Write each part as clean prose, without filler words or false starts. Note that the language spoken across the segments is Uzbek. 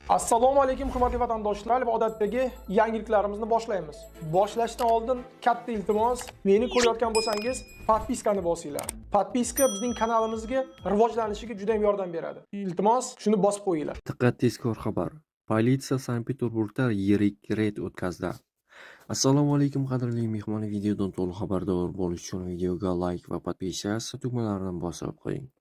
Assalomu alaykum, hurmatli vatandoshlar, va odatdagi yangiliklarimizni boshlaymiz. Boshlashdan oldin katta iltimos, meni ko'rayotgan bo'lsangiz, подписка ni bosinglar. Подписка bizning kanalimizga rivojlanishiga juda ham yordam beradi. Iltimos, shuni bosib qo'yinglar. Diqqat, tezkor xabar! Politsiya Sankt-Peterburgda yirik reyd o'tkazdi. Assalomu alaykum, qadrli mehmon. Videodan to'liq xabardor bo'lish uchun videoga layk va подписаться tugmalarini bosib qo'ying.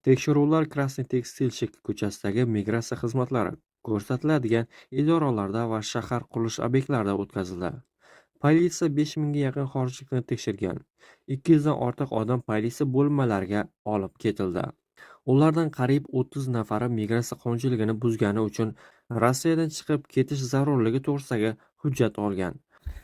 Tekshiruvlar Krasniy Tekstilshik ko'chasidagi migratsiya xizmatlari ko'rsatiladigan idoralarda va shahar qurilish obyektlarida o'tkazildi. Politsiya 5000 ga yaqin xorijlikni tekshirgan. 200 dan ortiq odam politsiya bo'linmalariga olib ketildi. Ulardan qariyb 30 nafari migratsiya qonunchiligini buzgani uchun Rossiyadan chiqib ketish zarurligi to'g'risidagi hujjat olgan.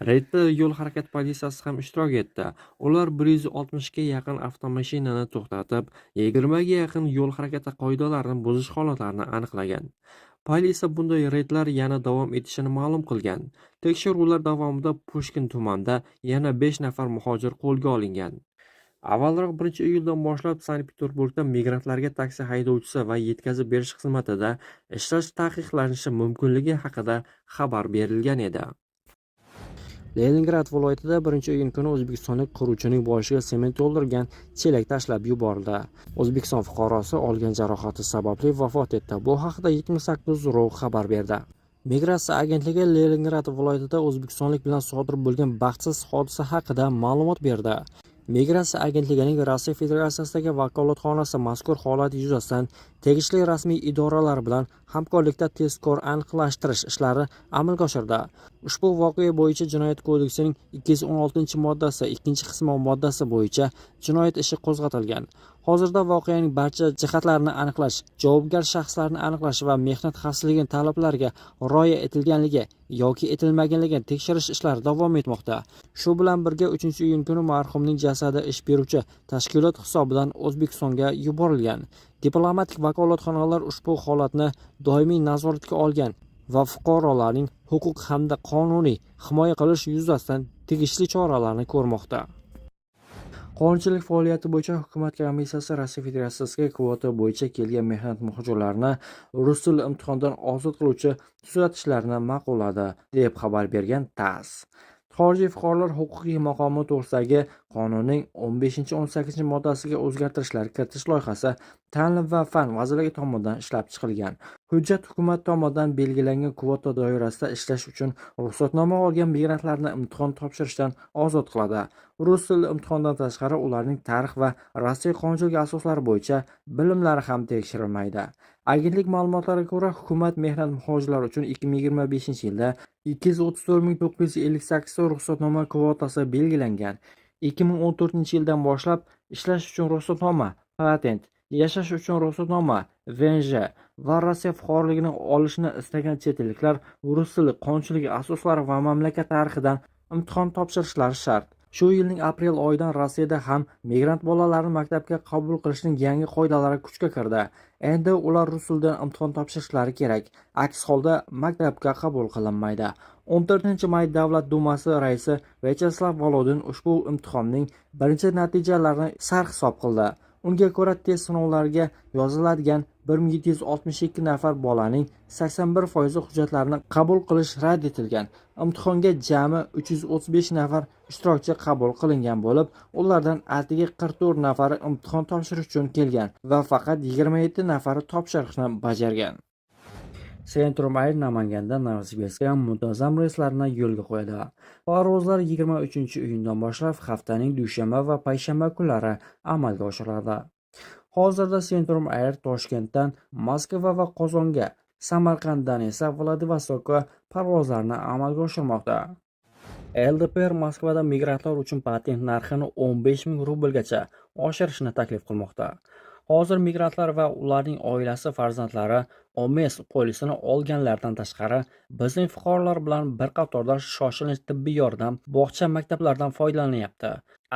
Reydda yo'l harakati politsiyasi ham ishtirok etdi. Ular 160 ga yaqin avtomashinani to'xtatib, 20 ga yaqin yo'l harakati qoidalarini buzish holatlarini aniqlagan. Politsiya bunday reydlar yana davom etishini ma'lum qilgan. Tekshiruvlar davomida Pushkin tumanida yana 5 nafar muhojir qo'lga olingan. Avvalroq 1-iyuldan boshlab Sankt-Peterburgda migrantlarga taksi haydovchisi va yetkazib berish xizmatida ishlash taqiqlanishi mumkinligi haqida xabar berilgan edi. Leningrad viloyatida 1-iyun kuni o'zbekistonlik quruvchining boshiga sement to'ldirilgan chelak tashlab yuborildi. O'zbekiston fuqarosi olgan jarohati sababli vafot etdi. Bu haqda 78.ru xabar berdi. Migratsiya agentligi Leningrad viloyatida o'zbekistonlik bilan sodir bo'lgan baxtsiz hodisa haqida ma'lumot berdi. Migratsiya agentligining Rossiya Federatsiyasidagi vakolatxonasi mazkur holat yuzasidan tegishli rasmiy idoralar bilan hamkorlikda tezkor aniqlashtirish ishlari amalga oshirdi. Ushbu voqea bo'yicha Jinoyat kodeksining 216-moddasi ikkinchi qismi moddasi bo'yicha jinoyat ishi qo'zg'atilgan. Hozirda voqeaning barcha jihatlarini aniqlash, javobgar shaxslarni aniqlash va mehnat xavfsizligi talablariga rioya etilganligi yoki etilmaganligini tekshirish ishlari davom etmoqda. Shu bilan birga, 3-iyun kuni marhumning jasadi ish beruvchi tashkilot hisobidan O'zbekistonga yuborilgan. Diplomatik vakolatxonalar ushbu holatni doimiy nazoratga olgan va fuqarolarning huquq hamda qonuniy himoya qilish yuzasidan tegishli choralarni ko'rmoqda. Qonunchilik faoliyati bo'yicha hukumat komissiyasi Rossiya Federatsiyasiga kvota bo'yicha kelgan mehnat muhojirlarini rus tili imtihonidan ozod qiluvchi tuzatishlarni ma'qulladi, deb xabar bergan TASS. Xorijiy fuqarolar huquqiy maqomi to'g'risidagi qonunning 15-18 moddasiga o'zgartirishlar kiritish loyihasi Ta'lim va fan vazirligi tomonidan ishlab chiqilgan. Hujjat hukumat tomonidan belgilangan kvota doirasida ishlash uchun ruxsatnoma olgan migrantlarni imtihon topshirishdan ozod qiladi. Rus tili imtihonidan tashqari, ularning tarix va Rossiya qonunchiligi asoslari bo'yicha bilimlari ham tekshirilmaydi. Agentlik ma'lumotlariga ko'ra, hukumat mehnat muhojirlari uchun 2025-yilda 234 958 ta ruxsatnoma kvotasi belgilangan. 2014-yildan boshlab ishlash uchun ruxsatnoma, patent, yashash uchun ruxsatnoma, ВНЖ va Rossiya fuqaroligini olishni istagan chet elliklar rus tili, qonunchiligi asoslari va mamlakat tarixidan imtihon topshirishlari shart. Shu yilning aprel oyidan Rossiyada ham migrant bolalarni maktabga qabul qilishning yangi qoidalari kuchga kirdi. Endi ular rus tilidan imtihon topshirishlari kerak. Aks holda maktabga qabul qilinmaydi. 14 may Davlat dumasi raisi Vyacheslav Volodin ushbu imtihonning birinchi natijalarini sarhisob qildi. Unga ko'ra, test sinovlariga yoziladigan 1762 nafar bolaning 81 foizi hujjatlarini qabul qilish rad etilgan. Imtihonga jami 335 nafar ishtirokchi qabul qilingan bo'lib, ulardan atigi 44 nafari imtihon topshirish uchun kelgan va faqat 27 nafari topshiriqni bajargan. Centrum Air Namangandan Novosibirskka muntazam reyslarni yo'lga qo'yadi. Parvozlar 23-iyundan boshlab haftaning dushanba va payshanba kunlari amalga oshiriladi. Hozirda Centrum Air Toshkentdan Moskva va Qozonga, Samarqanddan esa Vladivostokka parvozlarni amalga oshirmoqda. LDPR Moskvada migrantlar uchun patent narxini 15 ming rublgacha oshirishni taklif qilmoqda. Hozir migrantlar va ularning oilasi farzandlari OMS polisini olganlardan tashqari, bizning fuqarolar bilan bir qatorda shoshilinch tibbiy yordam, bog'cha, maktablardan foydalanyapti.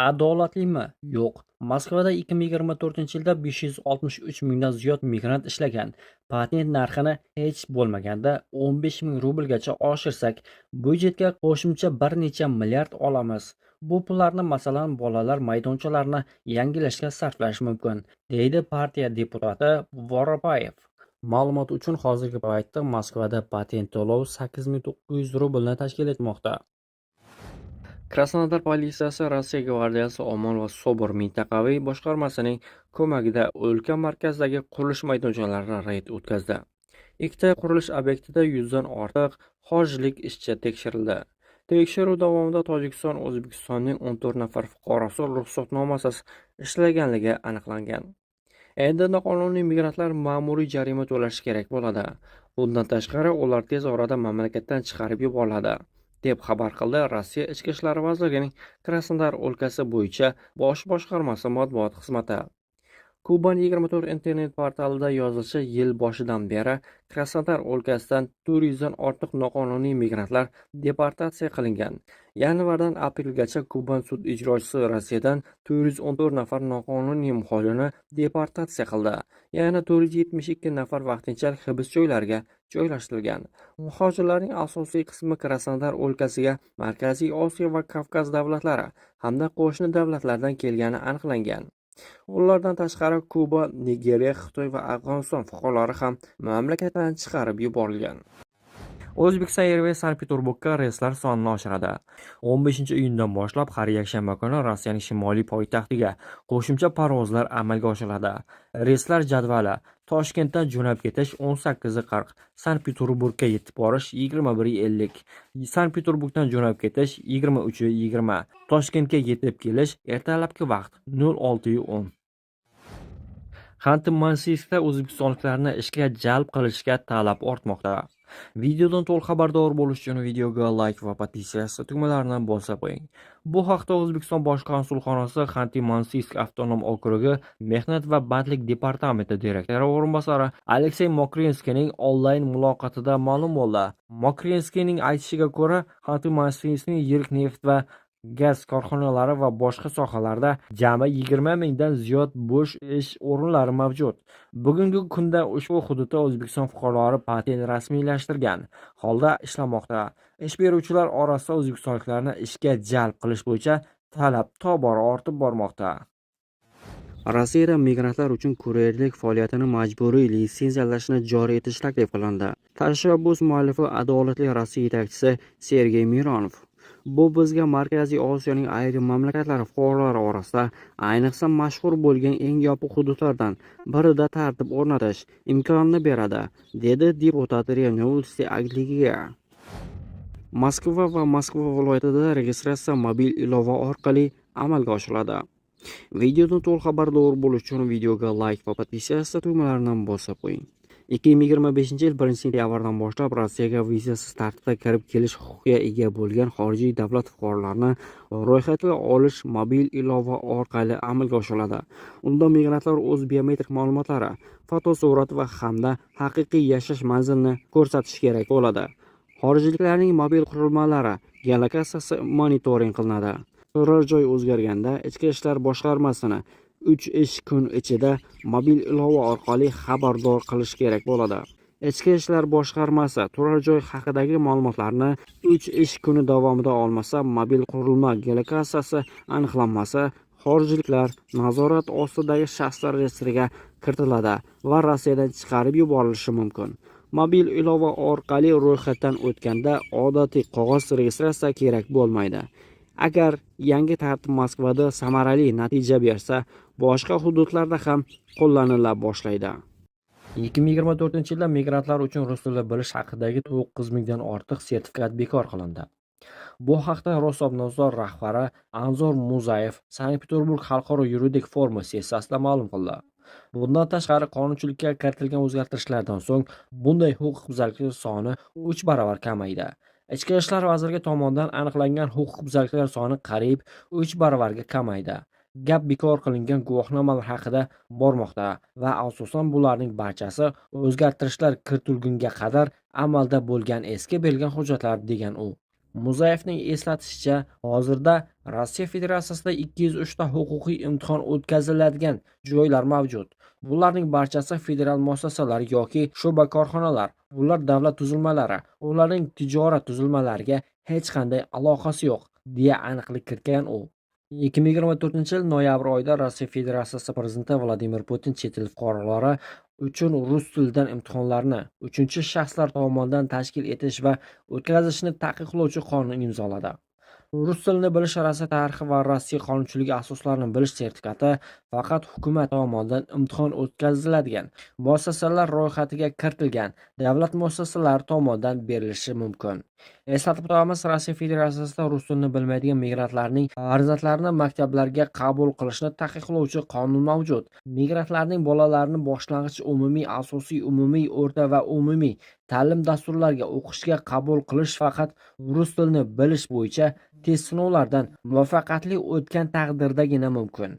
Adolatlimi? Yo'q. Moskvada 2024-yilda 563 mingdan ziyod migrant ishlagan. Patent narxini hech bo'lmaganda 15 ming rublgacha oshirsak, byudjetga qo'shimcha bir necha milliard olamiz. Bu pullarni, masalan, bolalar maydonchalarini yangilashga sarflash mumkin, deydi partiya deputati Voropayev. Ma'lumot uchun, hozirgi paytda Moskvada patent to'lovi 8900 rublni tashkil etmoqda. Krasnodar politsiyasi Rossiya gvardiyasi Omon va Sobor mintaqaviy boshqarmasining ko'magida o'lka markazidagi qurilish maydonchalarida reyd o'tkazdi. Ikkita qurilish obyektida 100 dan ortiq xorijlik ishchi tekshirildi. Tekshiruv davomida Tojikiston, O'zbekistonning 14 nafar fuqarosi ruxsatnomasiz ishlaganligi aniqlangan. Endi noqonuniy migrantlar ma'muriy jarima to'lashi kerak bo'ladi. Bundan tashqari, ular tez orada mamlakatdan chiqarib yuboriladi, deb xabar qildi Rossiya Ichki ishlar vazirligining Krasnodar o'lkasi bo'yicha bosh boshqarmasi matbuot xizmati. Kuban 24 internet portalida yozilishicha, yil boshidan beri Krasnodar o'lkasidan 400 dan ortiq noqonuniy migrantlar deportatsiya qilingan. Yanvardan aprelgacha Kuban sud ijrochisi Rossiyadan 414 nafar noqonuniy muhojirni deportatsiya qildi. Yana 472 nafar vaqtinchalik hibs joylariga joylashtirilgan. Muhojirlarning asosiy qismi Krasnodar o'lkasiga Markaziy Osiyo va Kavkaz davlatlari hamda qo'shni davlatlardan kelgani aniqlangan. Ulardan tashqari Kuba, Nigeriya, Xitoy va Afg'oniston fuqarolari ham mamlakatdan chiqarib yuborilgan. O'zbekiston Airways Sankt-Peterburgga reyslar sonini oshiradi. 15-iyundan boshlab har yakshanba kuni Rossiyaning shimoliy poytaxtiga qo'shimcha parvozlar amalga oshiriladi. Reyslar jadvali: Toshkentdan jo'nab ketish 18:40, Sankt-Peterburgga yetib borish 21:50, Sankt-Peterburgdan jo'nab ketish 23:20, Toshkentga yetib kelish ertalabki vaqt 06:10. Xanti-Mansiyskda o'zbekistonliklarni ishga jalb qilishga talab ortmoqda. Videodan to'liq xabardor bo'lish uchun videoga like va подписаться tugmalarini bosib qo'ying. Bu haqda O'zbekiston bosh konsulxonasi Xanti-Mansiysk avtonom okrugi Mehnat va bandlik departamenti direktori o'rinbosari Aleksey Mokrinskiyning onlayn muloqotida ma'lum bo'ldi. Mokrinskiyning aytishiga ko'ra, Xanti-Mansiyskning yirik neft va gaz korxonalari va boshqa sohalarda jami 20 mingdan ziyod bo'sh ish o'rinlari mavjud. Bugungi kunda ushbu hududda O'zbekiston fuqarolari patent rasmiylashtirgan holda ishlamoqda. Ish beruvchilar orasida o'zbekistonliklarni ishga jalb qilish bo'yicha talab tobora ortib bormoqda. Rossiyada migrantlar uchun kuryerlik faoliyatini majburiy litsenziyalashni joriy etish taklif qilindi. Tashabbus muallifi Adolatli Rossiya yetakchisi Sergey Mironov. Bu bizga Markaziy Osiyoning ayrim mamlakatlari fuqarolari orasida ayniqsa mashhur bo'lgan eng yopiq hududlardan birida tartib o'rnatish imkonini beradi, dedi deputat RIA Novosti agentligiga. Moskva va Moskva viloyatida registratsiya mobil ilova orqali amalga oshiriladi. Videodan to'liq xabardor bo'lish uchun videoga like va подписаться tugmalarini bosib qo'ying. 2025-yil 1-sentyabrdan boshlab Rossiyaga vizasiz tartibda kirib kelish huquqiga ega bo'lgan xorijiy davlat fuqarolarini ro'yxatga olish mobil ilova orqali amalga oshiriladi. Unda migrantlar o'z biometrik ma'lumotlari, fotosurat va hamda haqiqiy yashash manzilini ko'rsatishi kerak bo'ladi. Xorijliklarning mobil qurilmalari geolokatsiyasi monitoring qilinadi. Turar joy o'zgarganda Ichki ishlar boshqarmasini 3 ish kun ichida mobil ilova orqali xabardor qilish kerak bo'ladi. Ichki ishlar boshqarmasi turar joy haqidagi ma'lumotlarni 3 ish kuni davomida olmasa, mobil qurilma geolokatsiyasi aniqlanmasa, xorijliklar nazorat ostidagi shaxslar reyestriga kiritiladi va Rossiyadan chiqarib yuborilishi mumkin. Mobil ilova orqali ro'yxatdan o'tganda odatiy qog'oz registratsiya kerak bo'lmaydi. Agar yangi tartib Moskvada samarali natija bersa, boshqa hududlarda ham qo'llanila boshlaydi. 2024-yilda migrantlar uchun rus tilini bilish haqidagi 9 mingdan ortiq sertifikat bekor qilindi. Bu haqda Rosobnadzor rahbari Anzor Muzayev Sankt-Peterburg xalqaro yuridik forumi sessiyasida ma'lum qildi. Bundan tashqari, qonunchilikka kiritilgan o'zgartirishlardan so'ng bunday huquqbuzarliklar soni 3 barobar kamaydi. Ichki ishlar vazirligi tomonidan aniqlangan huquqbuzarliklar soni qariyb 3 baravarga kamaydi. Gap bekor qilingan guvohnomalar haqida bormoqda va asosan bularning barchasi o'zgartirishlar kiritilgunga qadar amalda bo'lgan eski berilgan hujjatlar, degan u. Muzayevning eslatishicha, hozirda Rossiya Federatsiyasida 203 ta huquqiy imtihon o'tkaziladigan joylar mavjud. Bularning barchasi federal muassasalar yoki shu'ba korxonalar. Ular davlat tuzilmalari, ularning tijorat tuzilmalariga hech qanday aloqasi yo'q, deya aniqlik kiritgan u. 2024-yil noyabr oyida Rossiya Federatsiyasi prezidenti Vladimir Putin chet el fuqarolari uchun rus tilidan imtihonlarni uchinchi shaxslar tomonidan tashkil etish va o'tkazishni taqiqlovchi qonun imzoladi. Rus tilini bilish, Rossiya tarixi va Rossiya qonunchiligi asoslarini bilish sertifikati faqat hukumat tomonidan imtihon o'tkaziladigan muassasalar ro'yxatiga kiritilgan davlat muassasalari tomonidan berilishi mumkin. Eslatib o'tamiz, Rossiya Federatsiyasida rus tilini bilmaydigan migrantlarning farzandlarini maktablarga qabul qilishni taqiqlovchi qonun mavjud. Migrantlarning bolalarini boshlang'ich, umumiy, asosiy, umumiy o'rta va umumiy ta'lim dasturlariga o'qishga qabul qilish faqat rus tilini bilish bo'yicha test sinovlaridan muvaffaqiyatli o'tgan taqdirdagina mumkin.